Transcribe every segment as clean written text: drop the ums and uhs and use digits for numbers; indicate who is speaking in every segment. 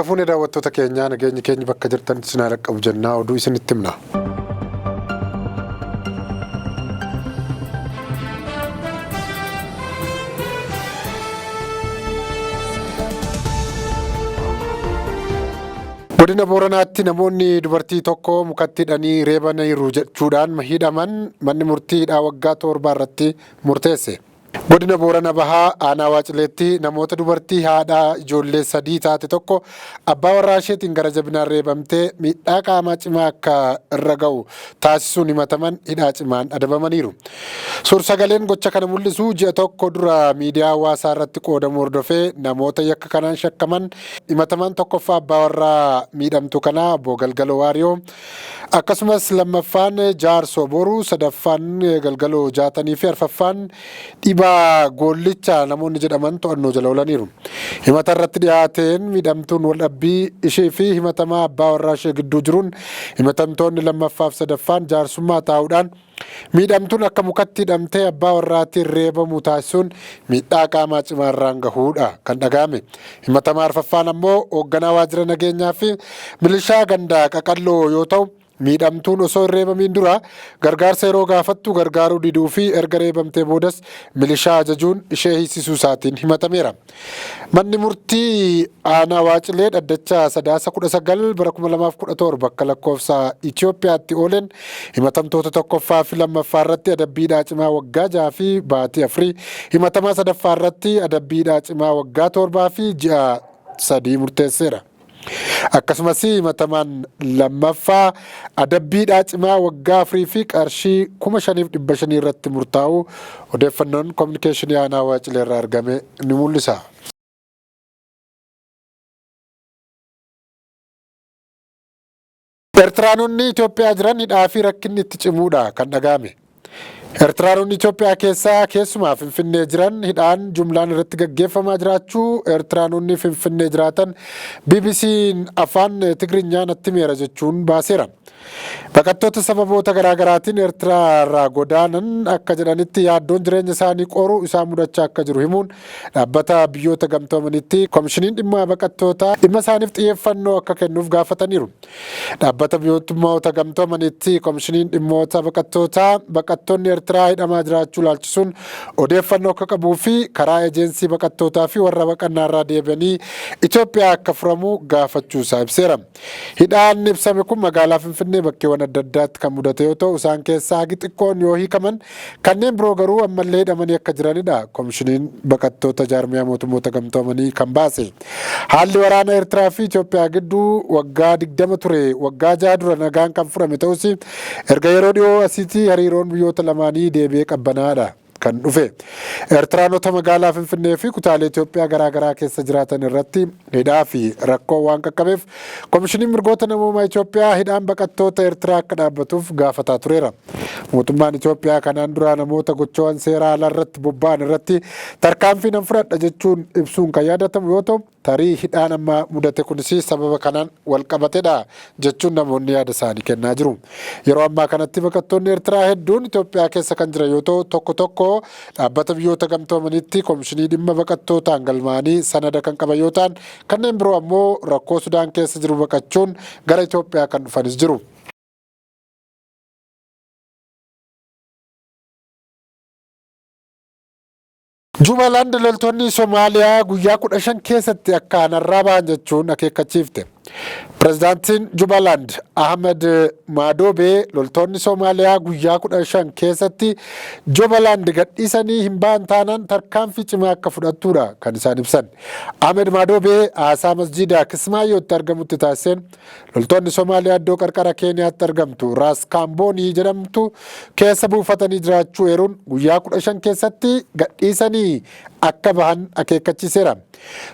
Speaker 1: Harka fuune daawwattoota keenyaa, nageenyi keenya bakka jirtanitti isin haa dhaqqabu jennaa oduu isinitti himna. Godina Booranaatti namoonni dubartii tokko mukatti hidhanii reebaniiru jechuudhaan hidhaman manni murtii hidhaa waggaa 7 irratti murteesse. Godina Boorana Bahaa aanaa Waacileetti namoota dubartii haadha ijoollee 3 taate tokko abbaa warraa isheetiin gara jabinaan reebamtee miidhaa qaamaa cimaa akka irra ga'u taasisuun himataman hidhaa cimaan adabamaniiru. Suursagaleen gocha kana mul'isu ji'a tokko dura miidiyaa hawaasaa irratti qoodamuu hordofee namoota yakka kanaan shakkaman himataman tokkoffaa abbaa warraa miidhamtuu kanaa obbo Galgaloo Waariyoo, akkasumas lammaffaan Jaarsoo Boruu, sadaffaan Galgaloo Jaatanii fi arfaffaan Dhibaa Goollicha namoonni jedhaman to'annoo jala oolaniiru. Himata irratti dhiyaateen miidhamtuun waldhabbii ishee fi himatamaa abbaa warraa ishee gidduu jiruun himatamtoonni lammaffaa fi sadaffaan jaarsummaa taa'uudhaan miidhamtuun akka mukatti hidhamtee abbaa warraatiin reebamu taasisuun miidhaa qaamaa cimaa irraan gahuudha kan dhaga'ame. Himatamaa arfaffaan ammoo hoogganaa waajjira nageenyaa fi milishaa ganda Qaqalloo yoo ta'u, miidhamtuun osoo hin reebamiin dura gargaarsa yeroo gaafattu gargaaruu diduu fi erga reebamtee boodas milishaa ajajuun ishee hiisisuu isaatiin himatameera. Manni murtii aanaa Waacilee dhaddacha Sadaasa 19 bara 2017 akka lakkoofsa Itoophiyaatti ooleen himatamtoota tokkoffaa fi lammaffaa irratti adabbii hidhaa cimaa waggaa 6 fi baatii 4, himatamaa sadaffaa irratti adabbii hidhaa cimaa waggaa 7 fi ji'a 3 murteesseera. Akkasumas himatamaan lammaffaa adabbii hidhaa cimaa waggaa 4 fi qarshii 5,500 irratti murtaa'uu odeeffannoon kominikeeshinii aanaa Waacilee irraa argame ni mul'isa. Ertiraanonni Itoophiyaa jiran hidhaa fi rakkinni itti cimuudha kan dhaga'ame. Ertiraanonni Itoophiyaa keessaa keessumaa Finfinnee jiran hidhaan jumlaan irratti gaggeeffamaa jiraachuu Ertiraanonni Finfinnee jiraatan BBC'n afaan Tigrinyaan natti himeera jechuun baaseera. Baqattoota sababoota garaagaraatiin Eertiraa irraa godaanan akka jedhanitti yaaddoon jireenya isaanii qoru isaan mudachaa akka jiru himuun dhaabbata biyyoota gamtoomanitti komishiniin dhimma baqattootaa dhimma isaaniif xiyyeeffannoo akka kennuuf gaafataniiru. Dhaabbata biyyoota gamtoomanitti komishiniin dhimmoota baqattootaa baqattoonni Eertiraa hidhamaa jiraachuu ilaalchisuun odeeffannoo akka qabuu fi karaa ejeensii baqattootaa fi warra baqannaarraa deebi'anii Itoophiyaa akka furamu gaafachuu isaa ibseera. Hidhaan ibsame kun magaalaa Finfinnee bakkeewwan adda addaatti kan mudate yoo ta'u, isaan keessaa hagi xiqqoon yoo hiikaman kanneen biroo garuu ammallee hidhamanii akka jiranidha Komishiniin Baqattoota Jaarmiyaa Mootummoota Gamtoomanii kan baase. Haalli waraana Eertiraa fi Itoophiyaa gidduu waggaa 20 ture waggaa 6 dura nagaan kan furame ta'us erga yeroo dhiyoo asiitii hariiroon biyyoota lamaanii deebi'ee qabbanaa'aadha kan dhufe. Eertiraanota magaalaa Finfinnee fi kutaalee Itoophiyaa garaa garaa keessa jiraatan irratti hidhaa fi rakkoo waan qaqqabeef Komishiniin Mirgoota Namoomaa Itoophiyaa hidhaan baqattoota Eertiraa akka dhaabbatuuf gaafataa tureera. Mootummaan Itoophiyaa kanaan dura namoota gochoowwan seeraa alaa irratti bobba'an irratti tarkaanfii nan fudhadha jechuun ibsuun kan yaadatamu yoo ta'u, tarii hidhaan amma mudate kunis sababa kanaan walqabatedha jechuun namoonni yaada isaanii kennaa jiru. Yeroo ammaa kanatti baqattoonni Eertiraa hedduun Itoophiyaa keessa kan jiran yoo ta'u, tokko tokko dhaabbata biyyoota gamtoomaniitti komishinii dhimma baqattootaan galmaa'anii sanada kan qaban yoo ta'an, kanneen biroo ammoo rakkoo Sudaan keessa jiru baqachuun gara Itoophiyaa kan dhufanis jiru. Jubaland loltoonni Somaaliyaa guyyaa 15 keessatti akka aanarraa bahan jechuun akeekkachiifte. Pirezidaantiin Jubaland Ahmed Madoobee loltoonni Somaaliyaa guyyaa 15 keessatti Jubaland gadhiisanii hin bahan taanaan tarkaanfii cimaa akka fudhattuudha kan isaan ibsan. Ahmed Madoobee haasaa masjiida Kismaayyootti argamutti taasiseen loltoonni Somaaliyaa iddoo qarqara Keeniyaatti argamtu Raas Kaamboonii jedhamtu keessa buufatanii jiraachuu eeruun guyyaa 15 keessatti gadhiisanii akka bahan akeekkachiiseera.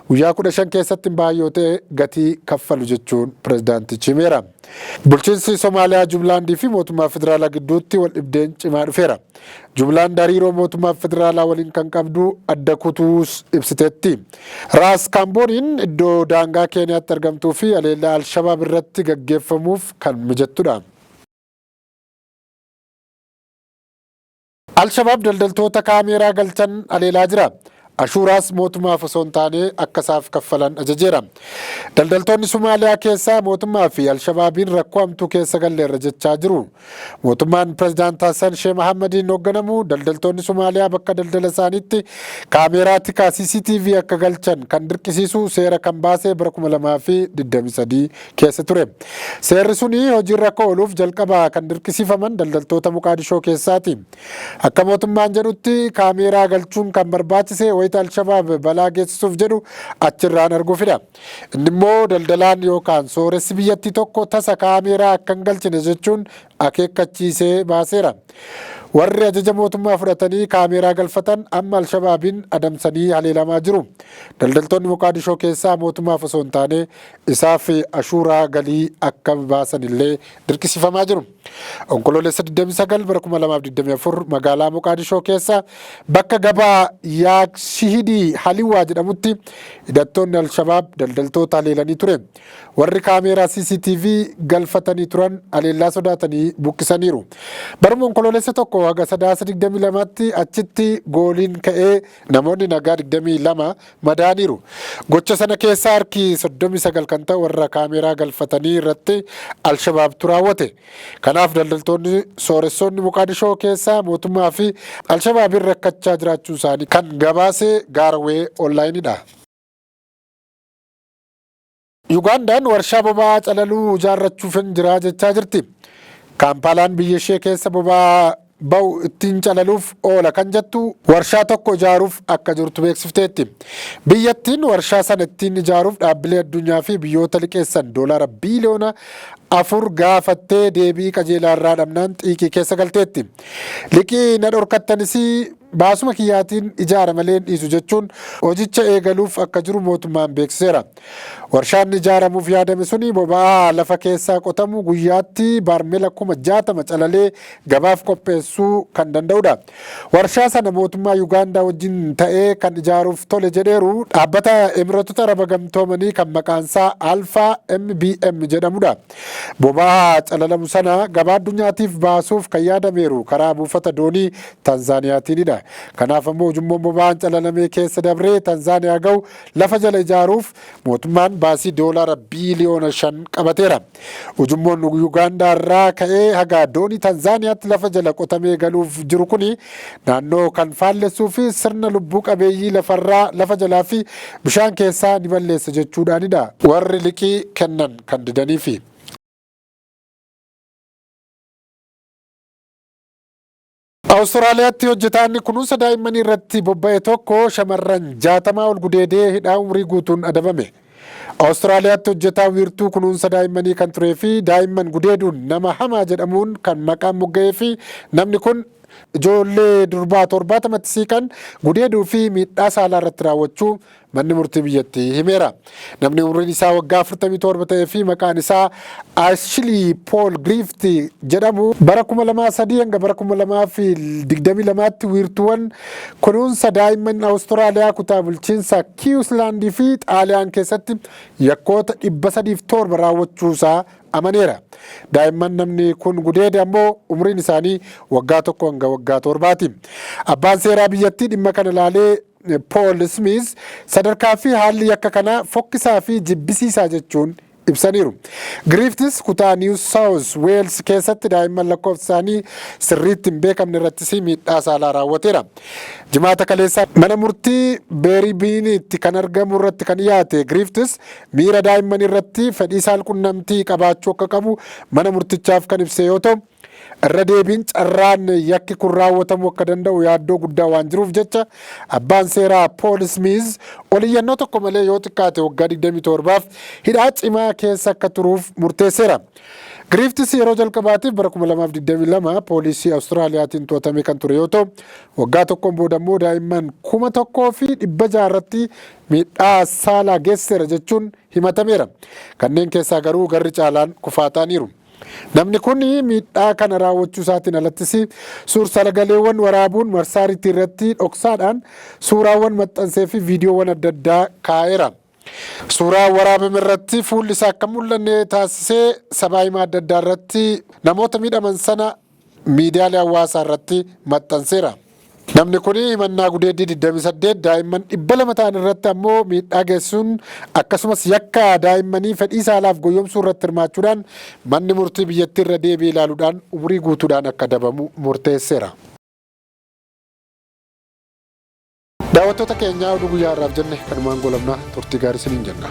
Speaker 1: Guyyaa 15 keessatti hin bahan yoo ta'e gatii kaffalu jechuun pirezidaantichi himeera. Bulchiinsi Somaaliyaa Jublaandii fi mootummaa federaalaa gidduutti wal dhibdeen cimaa dhufeera. Jublaand hariiroo mootummaa federaalaa waliin kan qabdu adda kutuus ibsiteetti. Raas Kaambooniin iddoo daangaa Keeniyaatti argamtuu fi haleellaa Alshabaab irratti gaggeeffamuuf kan mijattudha. Alshabaab daldaltoota kaameeraa galchan haleelaa jira. Ashuuraas mootummaaf osoo hin taane akka isaaf kaffalan ajajeera. Daldaltoonni Somaaliyaa keessaa mootummaa fi Alshabaabiin rakkoo hamtuu keessa galleerra jechaa jiru. Mootummaan Pireezidaant Hassan Sheeh Mahaammadiin hoogganamu daldaltoonni Somaaliyaa bakka daldala isaaniitti kaameeraa tikaa CCTV akka galchan kan dirqisiisu seera kan baase bara 2023 keessa ture. Seerri suni hojiirra akka ooluuf jalqaba kan dirqisiifaman daldaltoota Moqaadishoo keessaati. Akka mootummaan jedhutti kaameeraa galchuun kan barbaachise wayita Alshabaab balaa geessisuuf jedhu achirraan arguufidha. Inni immoo daldalaan yookaan sooressi biyyattii tokko tasa kaameeraa akka hin galchine jechuun akeekkachiisee baaseera. Warri ajaja mootummaa fudhatanii kaameeraa galfatan amma Alshabaabiin adamsanii haleelamaa jiru. Daldaltoonni Moqaadishoo keessaa mootummaaf osoo hin taane isaaf ashuuraa galii akka baasan illee dirqisiifamaa jiru. Onkoloolessa 29 bara 2024 magaalaa Moqaadishoo keessa bakka gabaa Yaaqshihidii Haliwaa jedhamutti hidhattoonni Alshabaab daldaltoota haleelanii ture. Warri kaameeraa CCTV galfatanii turan haleellaa sodaatanii buqqisaniiru. Baruma Onkoloolessa 1 haga Sadaasa 22tti achitti gooliin ka'ee namoonni nagaa 22 madaaniiru. Gocha sana keessaa harki 39 kan ta'u warra kaameeraa galfatanii irratti Alshabaabtu raawwate. Kanaaf daldaltoonni sooressoonni Moqaadishoo keessaa mootummaa fi Alshabaabiin rakkachaa jiraachuu isaanii kan gabaase Gaarwee Onlaayinidha. Yugaandaan warshaa boba'aa calaluu ijaarrachuufin jira jechaa jirti. Kaampaalaan biyya ishee keessa boba'aa ba'u ittiin calaluuf oola kan jettu warshaa tokko ijaaruuf akka jirtu beeksifteetti. Biyyattiin warshaa sana ittiin ijaaruuf dhaabbilee addunyaa fi biyyoota liqeessan doolaara biiliyoona 4 gaafattee deebii qajeelaa irraa dhabnaan xiiqii keessa galteetti. Liqii na dhorkattanis baasuma kiyyaatiin ijaara malee hin dhiisu jechuun hojicha eegaluuf akka jiru mootummaan beeksiseera. Warshaan ijaaramuuf yaadame suni boba'aa lafa keessaa qotamu guyyaatti baarmela 60,000 calalee gabaaf qopheessuu kan danda'udha. Warshaa sana mootummaa Yugaandaa wajjin ta'ee kan ijaaruuf tole jedheeru dhaabbata Emireetota Araba Gamtoomanii kan maqaansaa Alfaa MBM jedhamudha. Boba'aa calalamu sana gabaa addunyaatiif baasuuf kan yaadameeru karaa buufata doonii Tanzaaniyaatiinidha. Kanaaf ammoo ujummoon boba'aan calalamee keessa dabree Tanzaaniyaa gahu lafa jala ijaaruuf mootummaan baasii doolaara biiliyoona 5 qabateera. Ujummoon Yugaandaa irraa ka'ee haga doonii Tanzaaniyaatti lafa jala qotamee galuuf jiru kuni naannoo kan faallessuu fi sirna lubbuu qabeeyyii lafarraa, lafa jalaa fi bishaan keessaa ni balleessa jechuudhaanidha warri liqii kennan kan didaniifi. Awustiraaliyaatti hojjetaan kunuunsa daa'immanii irratti bobba'e tokko shamarran 60 ol gudeedee hidhaa umrii guutuun adabame. Awustiraaliyaatti hojjetaa wiirtuu kunuunsa daa'immanii kan turee fi daa'imman gudeeduun nama hamaa jedhamuun kan maqaan mogga'ee fi namni kun ijoollee durbaa 70tti siiqan gudeeduu fi miidhaa saalaa irratti raawwachuu manni murtii biyyattii himeera. Namni umriin isaa waggaa 47 ta'ee fi maqaan isaa Ashilii Pool Giriifti jedhamu bara 2003 hanga bara 2022tti wiirtuuwwan kunuunsa daa'imman Awustiraaliyaa kutaa bulchiinsa Kiwuslaandii fi Xaaliyaan keessatti yakkoota 307 raawwachuusaa amaneera. Daa'imman namni kun gudeede ammoo umriin isaanii waggaa 1 hanga waggaa 7ti. Abbaan seeraa biyyattii dhimma kana ilaalee Pool Smiiz sadarkaa fi haalli yakka kanaa fokkisaa fi jibbisiisaa jechuun ibsaniiru. Giriiftis kutaa Niiw Saawuz Weels keessatti daa'imman lakkoofsi isaanii sirriitti hin beekamne irrattis miidhaa saalaa raawwateera. Jimaata kaleessaa mana murtii Beeribiiniitti kan argamu irratti kan dhiyaate Giriiftis miira daa'imman irratti fedhii saalqunnamtii qabaachuu akka qabu mana murtichaaf kan ibse yoo ta'u, irra deebiin carraan yakki kun raawwatamuu akka danda'u yaaddoo guddaa waan jiruuf jecha abbaan seeraa Pool Smiiz oliyyannoo tokko malee yoo xiqqaate waggaa 27f hidhaa cimaa keessa akka turuuf murteesseera. Giriiftis yeroo jalqabaatiif bara 2022 poolisii Awustiraaliyaatiin to'atamee kan ture yoo ta'u, waggaa tokkoon booda immoo daa'imman 1,600 irratti miidhaa saalaa geessiseera jechuun himatameera. Kanneen keessaa garuu garri caalaan kufaa ta'aniiru. Namni kun miidhaa kana raawwachuu isaatiin alattis suur-sagaleewwan waraabuun marsaariitii irratti dhoksaadhaan suuraawwan maxxansee fi viidiyoowwan adda addaa kaa'eera. Suuraa waraabame irratti fuulli isaa akka mul'anne taasisee sabaa himaa adda addaa irratti namoota miidhaman sana miidiyaalee hawaasaa irratti maxxanseera. Namni kun himannaa gudeeddii 28, daa'imman 200 ta'an irratti ammoo miidhaa geessuun, akkasumas yakka daa'immanii fedhii saalaaf goyyomsuu irratti hirmaachuudhaan manni murtii biyyattii irra deebi'ee ilaaluudhaan umurii guutuudhaan akka adabamu murteesseera. Daawwattoota keenyaa, oduu guyyaa har'aaf jenne kanumaan goolabnaa. Turtii gaarii isiniin jenna.